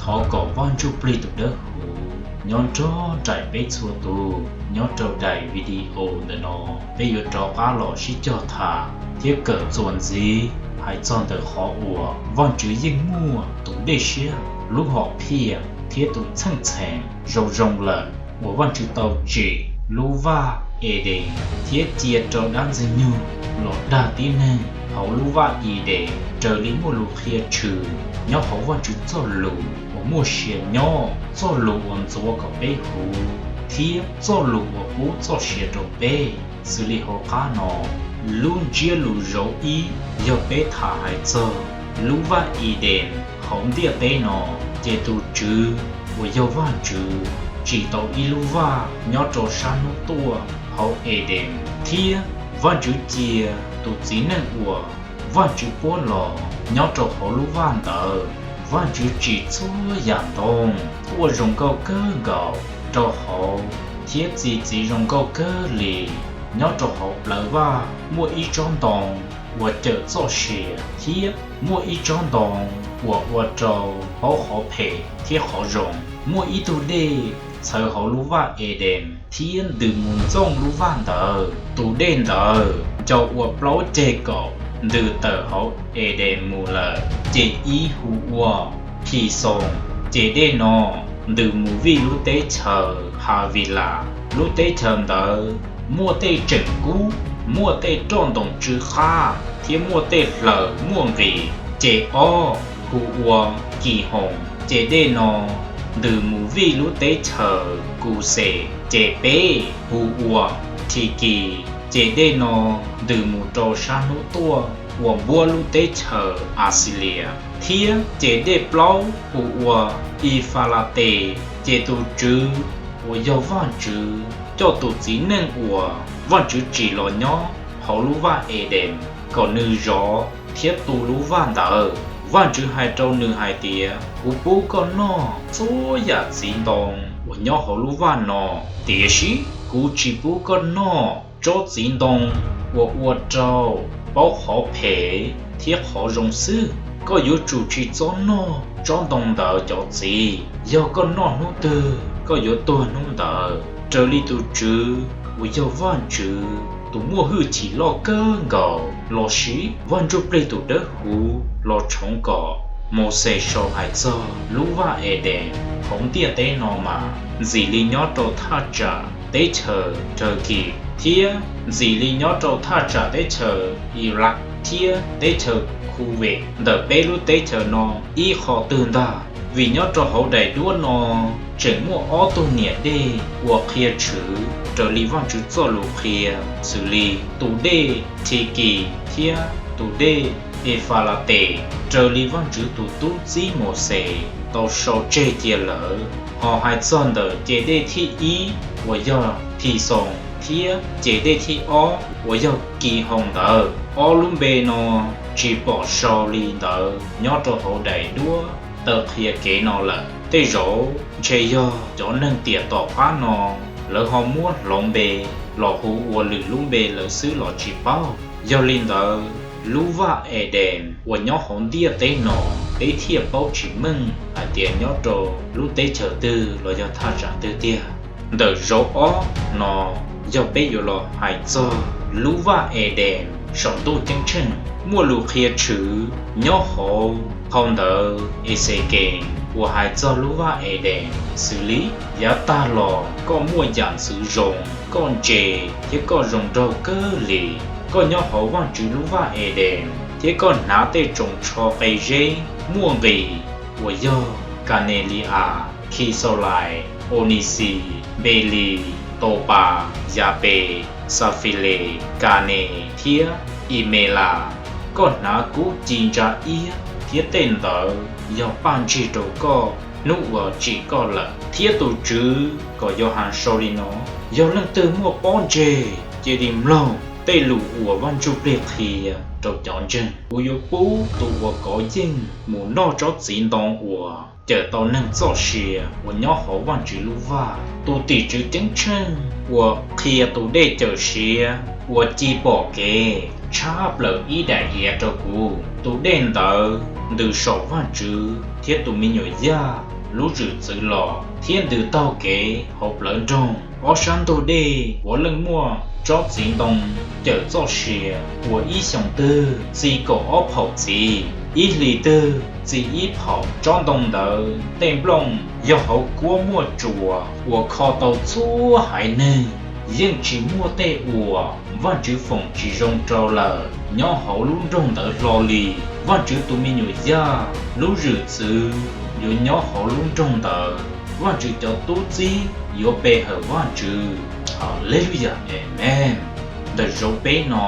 Thov kom Vaj Ntsujplig tus dawb huv nyob nrog nraim peb txhua tus. Nyob rau daim video ntawm no, peb yuav rov qab los sib cog tham thiab kawm txuas ntxiv hais txog ntawm qhov uas Vajtswv yeej muaj tus dej siab, lub hom phiaj thiab tus txheej txheem zoo zoo lawm uas Vajtswv tau tsim lub vaj Edees thiab cia rau dab Ntxwg nyoog los dag tib neeg hauv lub vaj Edees raws li muaj lus qhia tshwm nyob hauv Vajtswv txoj lus uas muaj sia nyob, txoj lus uas ntxuav kom peb huv, thiab txoj lus uas pub txoj sia rau peb. Xws li hauv qab no, lub ntsiab lus zauv ib yog peb tham hais txog lub vaj Edees hauv ntiaj teb no, ces tus Tswv uas yog Vajtswv tsim tau ib lub vaj nyob rau sab hnub tuaj hauv Edees, thiab Vajtswv cia tus txiv neej uas Vajtswv puab los nyob rau hauv lub vaj ntawd. Vajtswv tsim txhua yam ntoo tuaj zoo nkauj kawg nkaus rau hauv thiab txi txiv zoo nkauj kawg li. Nyob rau hauv plawv vaj muaj ib tsob ntoo uas cawm txoj sia thiab muaj ib tsob ntoo uas ua rau paub qhov phem thiab qhov zoo. Muaj ib tug dej txhawv hauv lub vaj Edees thiab ntws mus ntxooj lub vaj ntawd. Tus dej ntawd ncau ua plaub ceg kaum ntws tawm hauv Edees mus lawm. Ces ib hu ua Phixoos, ces dej no ntws mus vij lub teb chaws Havilas. Lub teb chaws ntawd muaj tej tseem kub, muaj tej roj ntoo tsw qab thiab muaj tej hlaws muaj nqis. Ces ob hu ua Kihoos, ces dej no ntws mus vij lub teb chaws Kuxes. Ces peb hu ua Thikis, ces dej no ntws mus rau sab hnub tuaj uas npuab lub teb chaws Axilias. Thiab ces dej plaub hu ua Ifalates, ces tus Tswv uas yog Vajtswv coj tus txiv neej uas Vajtswv tsim los nyob hauv lub vaj Edees kom nws zov thiab tu lub vaj ntawd. Vajtswv hais rau nws hais tias, Kuv pub koj noj txhua yam txiv ntoo uas nyob hauv lub vaj no, tiam sis kuv tsis pub koj noj tsob txiv ntoo uas ua rau paub qhov phem thiab qhov zoo xwb. Koj yuav tsum tsis txhob noj tsob ntoo ntawd cov txiv. Yog koj noj hnub twg, koj yuav tuag hnub ntawd. Raws li tus Tswv uas yog Vajtswv tus muaj hwj chim loj kawg nkaus, lossis Vaj Ntsujplig tus dawb huv los tshoov kom Mauxes sau hais txog lub vaj Edees hauv ntiaj teb no mas, ntxim li nyob rau thaj tsam teb chaws Turkey thiab ntxim li nyob rau thaj tsam teb chaws Iraq thiab teb chaws Kuwait, ntawm peb lub teb chaws no ib qho twg ntag. Vim nyob rau hauv daim duab no tseem muaj ob tug niam dej uas qhia tshwm raws li Vajtswv txoj lus qhia, xws li tus dej Thikis thiab tus dej Efalates, raws li Vajtswv tus tub txib Mauxes tau sau tseg cia lawm. Ho hais txog ntawm ces dej thib ib uas yog Phixoos thiab ces dej thib ob uas yog Kihoos ntawd, ob lub npe no tsis pom sau li ntawd nyob rau hauv daim duab taw qhia kev no lawm. Tej zaum ntshe yog cov neeg tiam tom qab no lawv ho muab hloov npe los hu ua lwm lub npe lawm xwb los tsis paub. Yog li ntawd, lub vaj Edees uas nyob hauv ntiaj teb no, peb thiaj paub tsis meej hais tias nyob rau lub teb chaws twg los yog thaj tsam twg tiag. Ntawm zauv ob no yog peb yuav los hais txog lub vaj Edees saum ntuj ceeb tsheej. Muaj lus qhia tshwm nyob hauv phau ntawv Exekees uas hais txog lub vaj Edees xws li: Yav tag los koj muaj yam ntxwv zoo, koj ntse thiab koj zoo nraug kawg li. Koj nyob hauv Vajtswv lub vaj Edees thiab koj hnav tej tsoos tsho qe zeb muaj nqis uas yog Kanelias, Khisaulais, Onixis, Npelis, Taupas, Yapes, Xafiles, Kanes thiab Imelas. Koj hnav kub ci ntsa iab thiab tej ntawd yog paj ntsig rau koj hnub uas tsim koj lawm. Thiab tus Tswv kom Yauhas sau li no: Yog leej twg muaj pob ntseg, cia li mloog tej lus uas Vaj Ntsujplig qhia rau cov ntseeg. Kuv yuav pub tus uas kov yeej mus noj tsob txiv ntoo uas cawm tau neeg txoj sia uas nyob hauv Vajtswv lub vaj. Tus tim tswv ceeb tsheej uas qhia tus dej cawm siav uas ci pom kev tshab plaws ib daim iav rau kuv. Tus dej ntawd ntws saum Vajtswv thiab tus me nyuam yaj lub zwm txwv los thiab ntws taug kev hauv plawv nroog. Ob sab ntug dej puav leej muaj tsob txiv ntoo cawm txoj sia uas ib xyoos twg txi kaum ob phaum txiv, ib hlis twg txi ib phaum. Tsob ntoo ntawd tej nplooj yog hauv kuab muaj tsuas uas kho tau txhua haiv neeg. Yeej tsis muaj tej uas Vajtswv foom tsis zoo rau lawm nyob hauv lub nroog ntawd hlo li. Vajtswv tus me nyuam Yaj lub zwm txwv yuav nyob hauv lub nroog ntawd. Vajtswv cov tub txib yuav pe hawm Vajtswv. Haleluya, Amees. Ntawm zaum peb no,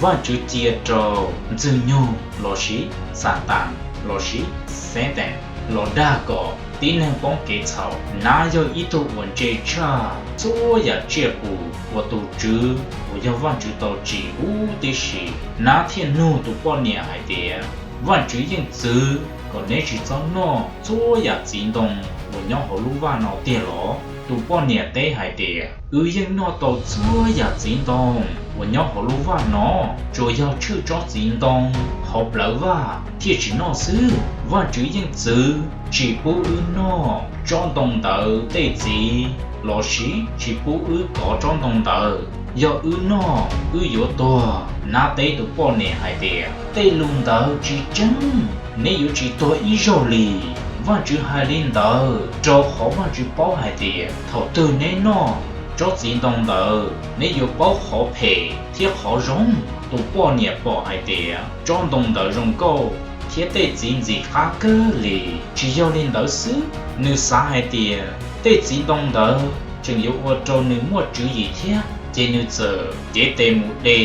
Vajtswv cia rau Ntxwg Nyoog lossis Xatas lossis Xeetees los dag kom tib neeg poob kev txhaum. Nab yog ib tug uas ntse tshaj txhua yam tsiaj qus uas tus Tswv uas yog Vajtswv tau tsim huv tib si. Nab thiaj nug tus poj niam hais tias, Vajtswv yeej txwv kom neb tsis txhob noj txhua yam txiv ntoo uas nyob hauv lub vaj no tiag los? Tus poj niam teb hais tias, Wb yeej noj tau txhua yam txiv ntoo uas nyob hauv lub vaj no, tsuas yog tshwj tsob txiv ntoo hauv plawv vaj thiaj tsis noj xwb. Vajtswv yeej txwv tsis pub wb noj tsob ntoo ntawd tej txiv lossis tsis pub wb kov tsob ntoo ntawd. Yog wb noj, wb yuav tuag. Nab teb tus poj niam hais tias, Tej lus ntawd tsis tseeb, neb yuav tsis tuag ib zaug li. Vajtswv hais li ntawd rau qhov Vajtswv paub hais tias thaum twg neb noj tsob txiv ntoo ntawd, neb yuav paub qhov phem thiab qhov zoo. Tus poj niam pom hais tias tsob ntoo ntawd zoo nkauj thiab tej txiv ntxim qab kawg li. Tsis yog li ntawd xwb, nws xav hais tias tej txiv ntoo ntawd tseem yuav ua rau nws muaj tswv yim thiab, ces nws txawm cev tes mus de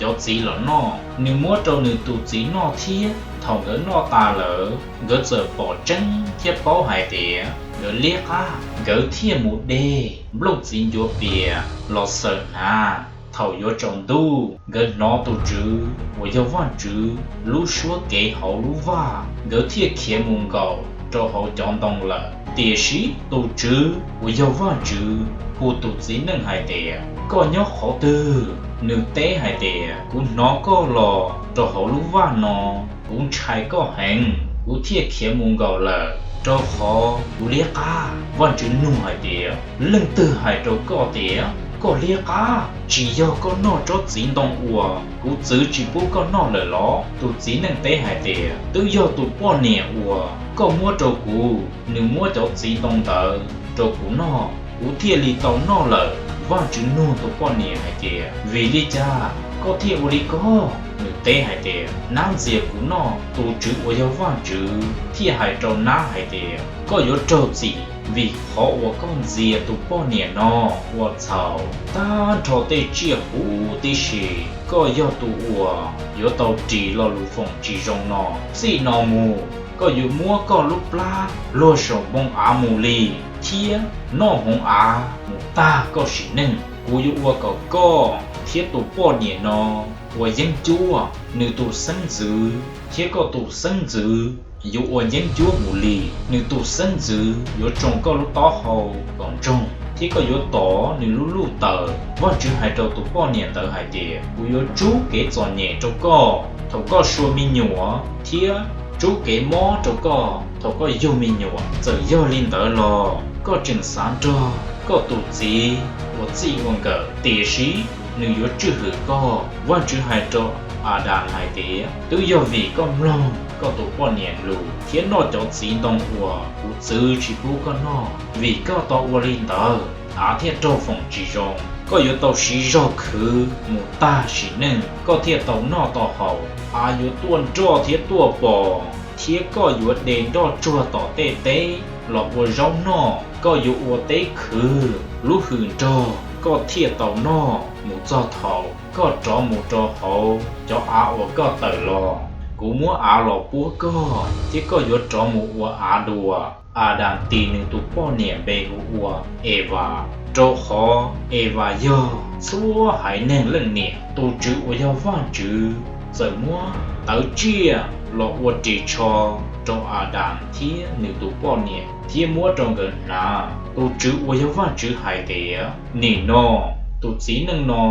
cov txiv los noj. Nws muab rau nws tus txiv noj thiab. Thaum nkawd noj tas lawm, nkawd txawm pom tseeb thiab paub hais tias nkawd liab qab. Nkawd thiaj mus de nplooj txiv ncuav pias los xaws hnav. Thaum yuav tsaus ntuj, nkawd hnov tus Tswv uas yog Vajtswv lub suab kev hauv lub vaj, nkawd thiaj khiav mus nkaum rau hauv cov ntoo lawm. Tiam sis tus Tswv uas yog Vajtswv hu tus txiv neej hais tias, Koj nyob qhov twg? Nws teb hais tias, Kuv hnov koj los rau hauv lub vaj no, kuv ntshai koj heev, kuv thiaj khiav mus nkaum lawm, rau qhov kuv liab qab. Vajtswv nug hais tias, Leej twg hais rau koj tias koj liab qab? Tsis yog koj noj tsob txiv ntoo uas kuv txwv tsis pub koj noj lawm los? Tus txiv neej teb hais tias, Twb yog tus poj niam uas koj muab rau kuv, nws muab cov txiv ntoo ntawd rau kuv noj, kuv thiaj li tau noj lawm. Vajtswv nug tus poj niam hais tias, Vim li cas koj thiaj ua li ko? Nws teb hais tias, Nab ntxias kuv noj. Tus Tswv uas yog Vajtswv thiaj hais rau nab hais tias, Koj yuav raug txim vim qhov uas koj ntxias tus poj niam no ua txhaum. Tag nrho tej tsiaj huv tib si, koj yog tus uas yuav tau ris lo lus foom tsis zoo no. Txij no mus, koj yuav muab koj lub plab luag saum npoo av mus li, thiab noj hmoov av mus tag koj sim neej. Kuv yuav ua kom koj thiab tus poj niam no ua yeeb ncuab. Nws tus xeeb ntxwv thiab koj tus xeeb ntxwv yuav ua yeeb ncuab mus li. Nws tus xeeb ntxwv yuav tsoo koj lub taub hau kom ntsoog, thiab koj yuav tom nws lub luj taws. Vajtswv hais rau tus poj niam ntawd hais tias, Kuv yuav tsub kev txom nyem rau koj thaum koj sua me nyuam, thiab tsub kev mob rau koj thaum koj yug me nyuam. Txawm yog li ntawd los koj tseem xav nrog koj tus txiv ua txij ua nkawm, tiam sis nws yuav tswj hwm koj. Vajtswv hais rau Adas hais tias, Twb yog vim koj mloog koj tus poj niam lus thiab noj cov txiv ntoo uas kuv txwv tsis pub koj noj. Vim koj tau ua li ntawd, av thiaj raug foom tsis zoo. Koj yuav tau siv zog khwv mus tag sim neej, koj thiaj tau noj tau haus. Av yuav tuaj nroj thiab tuaj pos, thiab koj yuav de nroj tsuag tom tej teb los ua zaub noj. Koj yuav ua teb khwv, lub hws nrog koj thiaj tau noj mus txog thaum koj rov mus rau hauv cov av uas koj tawm los. Kuv muab av los puab koj, thiab koj yuav rov mus ua av dua. Adas tis nws tus poj niam npe hu ua Evas, rau qhov Evas yog txhua haiv neeg leej niam. Tus Tswv uas yog Vajtswv txawm muab tawv tsiaj los ua ris tsho rau Adas thiab nws tus poj niam, thiab muab rau nkawd hnav. Tus Tswv uas yog Vajtswv hais tias, Nim no tus txiv neej no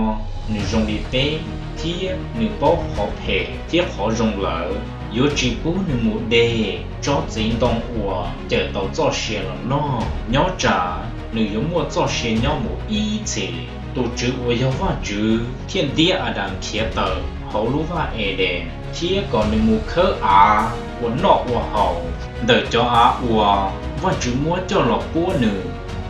nws zoo li peb, thiab nws paub qhov phem thiab qhov zoo lawm. yuav tsis pub nws mus de tsob txiv ntoo uas cawm tau txoj sia los noj, nyob tsam nws yuav muaj txoj sia nyob mus ib txhis. Tus Tswv uas yog Vajtswv thiaj ntiab Adas khiav tawm hauv lub vaj Edees thiab kom nws mus khawb av ua noj ua haus ntawm cov av uas Vajtswv muab coj los puab nws.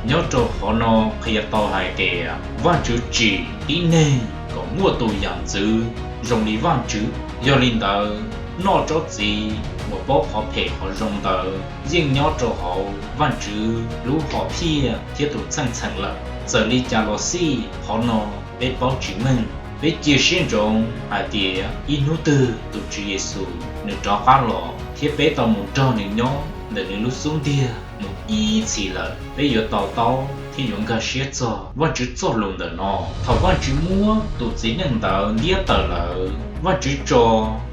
Nyob rau qhov no qhia tau hais tias Vajtswv tsim tib neeg kom muaj tus yam ntxwv zoo li Vajtswv. Yog li ntawd, noj tsob txiv uas paub qhov phem qhov zoo ntawd yeej nyob rau hauv Vajtswv lub hom phiaj thiab tus txheej txheem lawm. Txawm li cas los xij, qhov no peb paub tsis meej. Peb cia siab ntsoov hais tias ib hnub twg tus Tswv Yexus nws rov qab los thiab peb tau mus nrog nws nyob ntawm nws lub xub ntiag mus ib txhis lawm, peb yuav to taub thiab yuav nkag siab txog Vajtswv txoj lus ntawm no. Thaum Vajtswv muab tus txiv neej ntawd ntiab tawm lawm, Vajtswv tso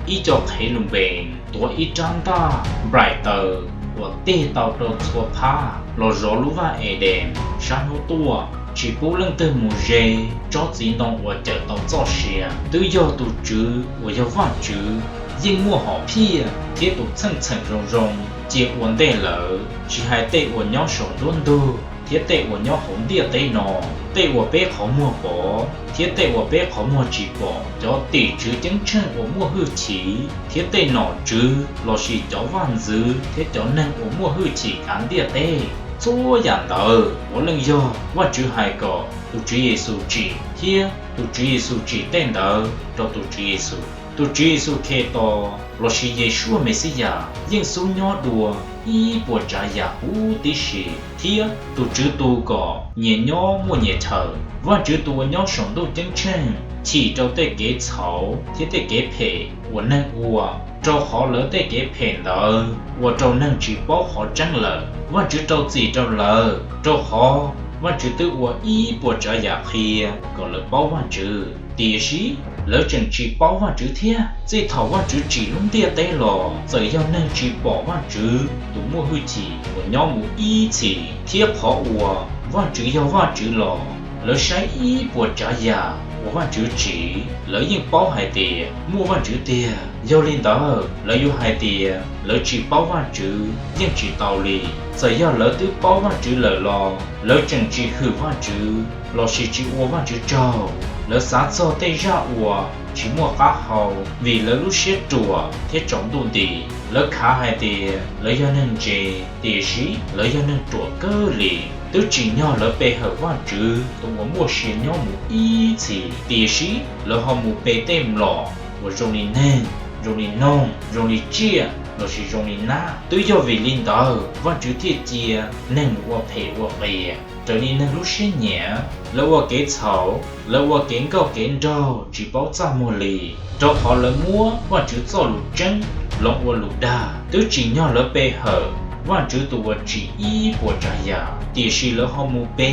ib co qhev lus npees tuav ib rab ntaj nplaim taws uas tig tau rau txhua phab los zov lub vaj Edees sab hnub tuaj, tsis pub leej twg mus ze tsob txiv ntoo uas cawm tau txoj sia. Twb yog tus Tswv uas yog Vajtswv yeej muaj hom phiaj thiab tus txheej txheem zoo zoo cia ua ntej lawm, tsis hais tej uas nyob saum nruab ntug thiab tej uas nyob hauv ntiaj teb no, tej uas peb qhov muag pom thiab tej uas peb qhov muag tsis pom, cov tim tswv ceeb tsheej uas muaj hwj chim thiab tej nom tswv lossis cov vaj ntxwv thiab cov neeg uas muaj hwj chim kav ntiaj teb. Txhua yam ntawd puav leej yog Vajtswv hais kom tus Tswv Yexus tsim, thiab tus Tswv Yexus tsim tej ntawd rau tus Tswv Yexus. Tus Tswv Yexus Khetos lossis Yeshua Mexiyas yeej xub nyob dua ib puas tsav yam huv tib si, thiab tus Tswv tu kom nyias nyob muaj nyias chaw. Vajtswv tus uas nyob saum ntuj ceeb tsheej chim rau tej kev txhaum thiab tej kev phem uas neeg ua, rau qhov lawv tej kev phem ntawd ua rau neeg tsis paub qhov tseeb lawm. Vajtswv rau txim rau lawv, rau qhov Vajtswv twb ua ib puas tsav yam qhia kom lawv paub Vajtswv, tiam sis lawv tseem tsis paub Vajtswv thiab. Txij thaum Vajtswv tsim lub ntiaj teb los, txawm yog neeg tsis pom Vajtswv tus muaj hwj chim uas nyob mus ib txhis thiab qhov uas Vajtswv yog Vajtswv los, lawv saib ib puas tsav yam uas Vajtswv tsim, lawv yeej paub hais tias muaj Vajtswv tiag. Yog li ntawd, lawv yuav hais tias lawv tsis paub Vajtswv yeej tsis tau li. Txawm yog lawv twb paub Vajtswv lawm los lawv tseem tsis hwm Vajtswv lossis tsis ua Vajtswv tsaug. Lawv xav txog tej zaj uas tsis muaj qab hau vim lawv lub siab ruam thiab tsaus ntuj nti. Lawv khav hais tias lawv yog neeg ntse, tiam sis lawv yog neeg ruam kawg li. Twb tsim nyog lawv pe hawm Vajtswv tus uas muaj sia nyob mus ib txhis, tiam sis lawv ho mus pe tej mlom uas zoo li neeg, zoo li noog, zoo li tsiaj lossis zoo li nab. Twb yog vim li ntawd Vajtswv thiaj cia neeg mus ua phem ua qias raws li neeg lub siab nyiam. Lawv ua kev txhaum, lawv ua kev nkauj kev nraug tsis paub txaj muag li, rau qhov lawv muab Vajtswv txoj lus tseeb hloov ua lus dag. Twb tsim nyog lawv pe hawm Vajtswv tus uas tsim ib puas tsav yam, tiam sis lawv ho mus pe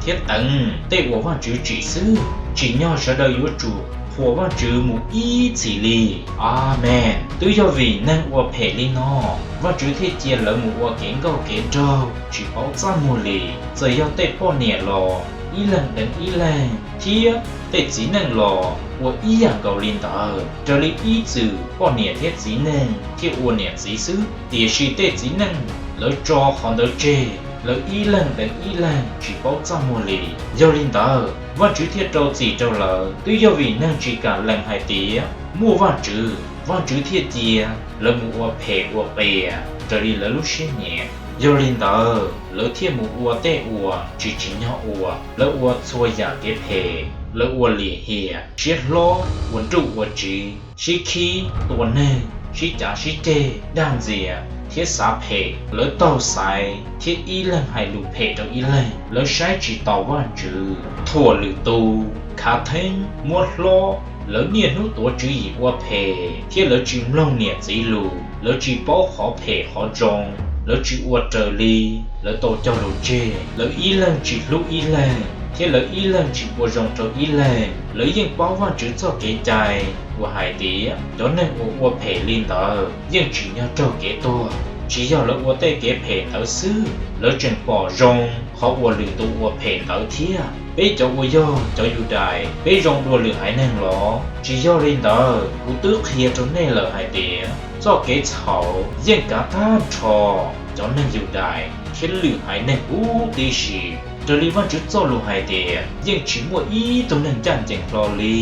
thiab teev tej uas Vajtswv tsim xwb. Tsim nyog sawv daws yuav tsum qhuas Vajtswv mus ib txhis li. Amees. Twb yog vim neeg ua phem li no, Vajtswv thiaj cia lawv mus ua kev nkauj kev nraug tsis paub txaj muag li. Txawm yog tej poj niam los ib leeg deev ib leeg, thiab tej txiv neej los ua ib yam nkaus li ntawd. Raws li ib txwm poj niam thiab txiv neej thiaj ua niam txiv xwb, tiam sis tej txiv neej lawv tso qhov ntawd tseg, lawv ib leeg deev ib leeg tsis paub txaj muag li. Yog li ntawd Vajtswv thiaj rau txim rau lawv. Twb yog vim neeg tsis kam lees hais tias muaj Vajtswv, Vajtswv thiaj cia lawv mus ua phem ua qias raws li lawv lub siab nyiam. Yog li ntawd lawv thiaj mus ua tej uas tsis tsim nyog ua. Lawv ua txhua yam kev phem, lawv ua lim hiam, siab hlob, ua nruj ua tsiv, sib khib, tua neeg, sib cav sib ceg, dag ntxias thiab xav phem. Lawv taug xaiv thiab ib leeg hais lus phem rau ib leeg. Lawv saib tsis taus Vajtswv, thuam lwm tus, khav theeb, muab hlob. Lawv niaj hnub tuav tswv yim ua phem, thiab lawv tsis mloog niam txiv lus. Lawv tsis paub qhov phem qhov zoo, lawv tsis ua raws li lawv tau cog lus tseg. Lawv ib leeg tsis hlub ib leeg, thiab lawv ib leeg tsis ua zoo rau ib leeg. Lawv yeej paub Vajtswv txoj kev cai uas hais tias cov neeg uas ua phem li ntawd yeej tsim nyog raug kev tuag. Tsis yog lawv ua tej kev phem ntawd xwb, lawv tseem pom zoo qhov uas lwm tus ua phem ntawd thiab. Peb cov uas yog cov Yudais, peb zoo dua lwm haiv neeg los? Tsis yog li ntawd. Kuv twb qhia rau nej lawm hais tias Txoj kev txhaum yeej kav tag nrho cov neeg Yudais thiab lwm haiv neeg huv tib si. Raws li Vajtswv txoj lus hais tias, yeej tsis muaj ib tug neeg ncaj ncees hlo li,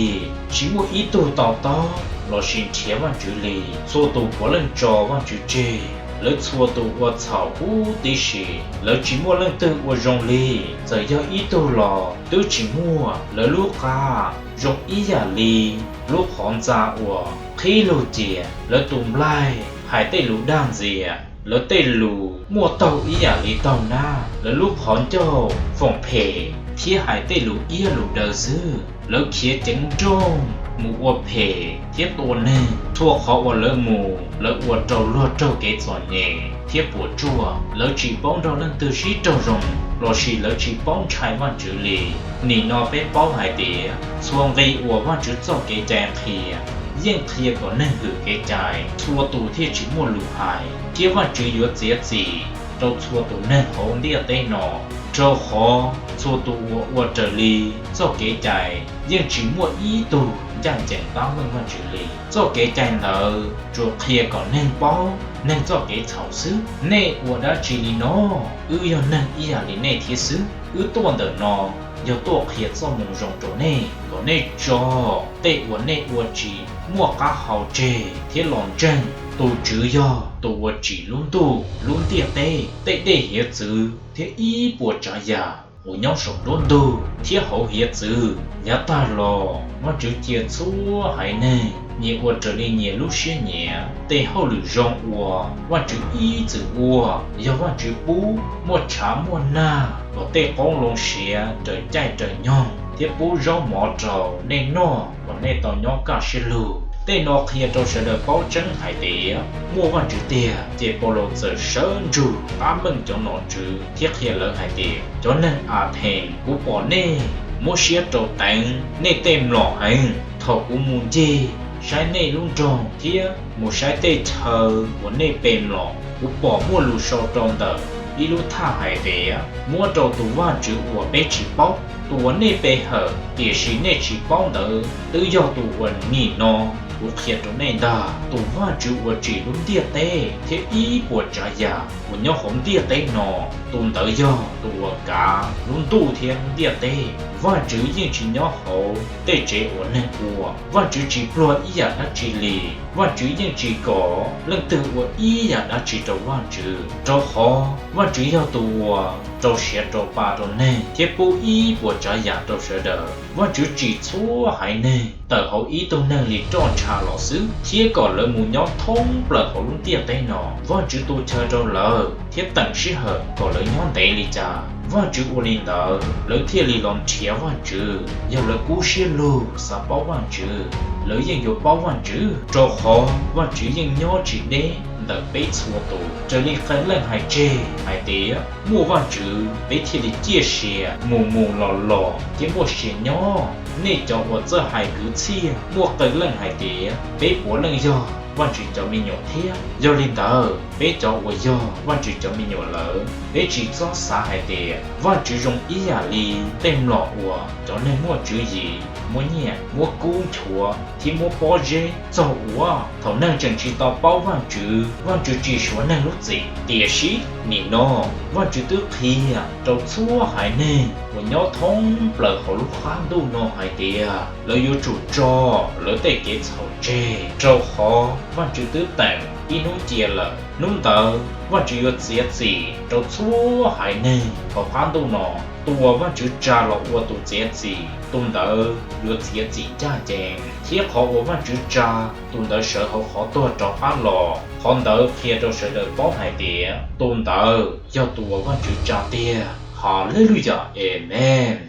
tsis muaj ib tug to taub lossis nrhiav Vajtswv li. Txhua tus puav leej tso Vajtswv tseg, lawv txhua tus ua txhaum huv tib si. Lawv tsis muaj leej twg ua zoo li, txawm yog ib tug los twb tsis muaj. Lawv lub qa zoo ib yam li lub qhov ntxa uas qhib lug cia, lawv tus nplaig hais tej lus dag ntxias, lawv tej lus muaj taug ib yam li taug nab. Lawv lub qhov ncauj foom phem thiab hais tej lus iab lus daw xwb. Lawv khiav ceev nrooj mus ua phem thiab tua neeg. Txhua qhov uas lawv mus, lawv ua rau luag raug kev txom nyem thiab puas tsuaj. Lawv tsis paub nrog leej twg sib raug zoo, lossis lawv tsis paub ntshai Vajtswv li. Nim no peb paub hais tias txhua nqi uas Vajtswv txoj kev cai qhia yeej qhia kom neeg hwm kev cai. Txhua tus thiaj tsis muaj lus hais, thiab Vajtswv yuav txiav txim rau txhua tus neeg hauv ntiaj teb no, rau qhov txhua tus uas ua raws li txoj kev cai yeej tsis muaj ib tug ncaj ncees tab meeg Vajtswv li. Txoj kev cai ntawd tsuas qhia kom neeg paub neeg txoj kev txhaum xwb. Nej ua dab tsi li no? Wb yog neeg ib yam li nej thiab xwb. Wb tuaj ntawm no yog tuaj qhia Txojmoo Zoo rau nej, kom nej tso tej uas nej ua tsis muaj qab hau tseg thiab los ntseeg. Tus Tswv yog tus uas tsim lub ntuj lub ntiaj teb, tej dej hiav txwv thiab ib puas tsav yam uas nyob saum nruab ntug thiab hauv hiav txwv. Yav tag los Vajtswv cia txhua haiv neeg nyias ua raws li nyias lub siab nyiam. Tej hauj lwm zoo uas Vajtswv ib txwm ua yog Vajtswv pub muaj tshav muaj nag kom tej qoob loo siav raws caij raws nyoog, thiab pub zaub mov rau nej noj kom nej tau nyob kaj siab lug. Tej no qhia rau sawv daws paub tseeb hais tias muaj Vajtswv tiag. Ces Paulus txawm sawv ntsug qab meej cov nom tswv thiab qhia lawv hais tias, cov neeg Athees, kuv pom nej muab siab rau teev nej tej mlom heev. Thaum kuv mus ncig saib nej lub nroog thiab mus saib tej chaw uas nej pe mlom, kuv pom muaj lus sau rau ntawm ib lub thaj hais tias, muab rau tus vaj tswv uas peb tsis paub. Tus uas nej pe hawm tiam sis nej tsis paub ntawd twb yog tus uas nim no kuv qhia rau nej ntag. Tus vaj tswv uas tsim lub ntiaj teb thiab ib puas tsav yam uas nyob hauv ntiaj teb no, tus ntawd yog tus uas kav lub ntuj thiab lub ntiaj teb. Vaj tswv yeej tsis nyob hauv tej tsev uas neeg ua. Vaj tswv tsis pluag ib yam dab tsi li. Vaj tswv yeej tsis kom leej twg ua ib yam dab tsi rau vaj tswv, rau qhov vaj tswv yog tus uas rau siav rau pa rau neeg thiab pub ib puas tsav yam rau sawv daws. Vaj tswv tsim txhua haiv neeg tawm hauv ib tug neeg li roj ntsha los xwb, thiab kom lawv mus nyob thoob plaws hauv lub ntiaj teb no. Vaj tswv tu chaw rau lawv thiab teem sij hawm kom lawv nyob ntev li cas, vaj tswv ua li ntawd lawv thiaj li los nrhiav vaj tswv yog lawv kub siab lug xav paub vaj tswv. Lawv yeej yuav paub vaj tswv, rau qhov vaj tswv yeej nyob tsis deb ntawm peb txhua tus. Raws li qee leej hais tseg hais tias, muaj vaj tswv peb thiaj li ciaj sia, mus mus los los thiab muaj sia nyob. Nej cov uas txawj hais kwv txhiaj, muaj qee leej hais tias, peb puav leej yog vaj tswv cov me nyuam thiab. Yog li ntawd, peb cov uas yog vaj tswv cov me nyuam lawm, peb tsis txhob xav hais tias vaj tswv zoo ib yam li tej mlom uas cov neeg muaj tswv yim muab nyiaj, muab kub nchuav thiab muab pob zeb txaug ua. Thaum neeg tseem tsis tau paub vaj tswv, vaj tswv tsis suav neeg lub txim. Tiam sis nim no vaj tswv twb qhia rau txhua haiv neeg uas nyob thoob plaws hauv lub qab ntuj no hais tias, lawv yuav tsum tso lawv tej kev txhaum tseg, rau qhov vaj tswv twb teem ib hnub cia lawm. Hnub ntawd vaj tswv yuav txiav txim rau txhua haiv neeg hauv qab ntuj no. Tus uas vaj tswv tsa los ua tus txiav txim, tus ntawd yuav txiav txim ncaj ncees, thiab qhov uas vaj tswv tsa, tus ntawd sawv hauv qhov tuag rov qab los. Qhov ntawd qhia rau sawv daws paub hais tias, tus ntawd yog tus uas vaj tswv tsa tiag. Haleluyas, amees.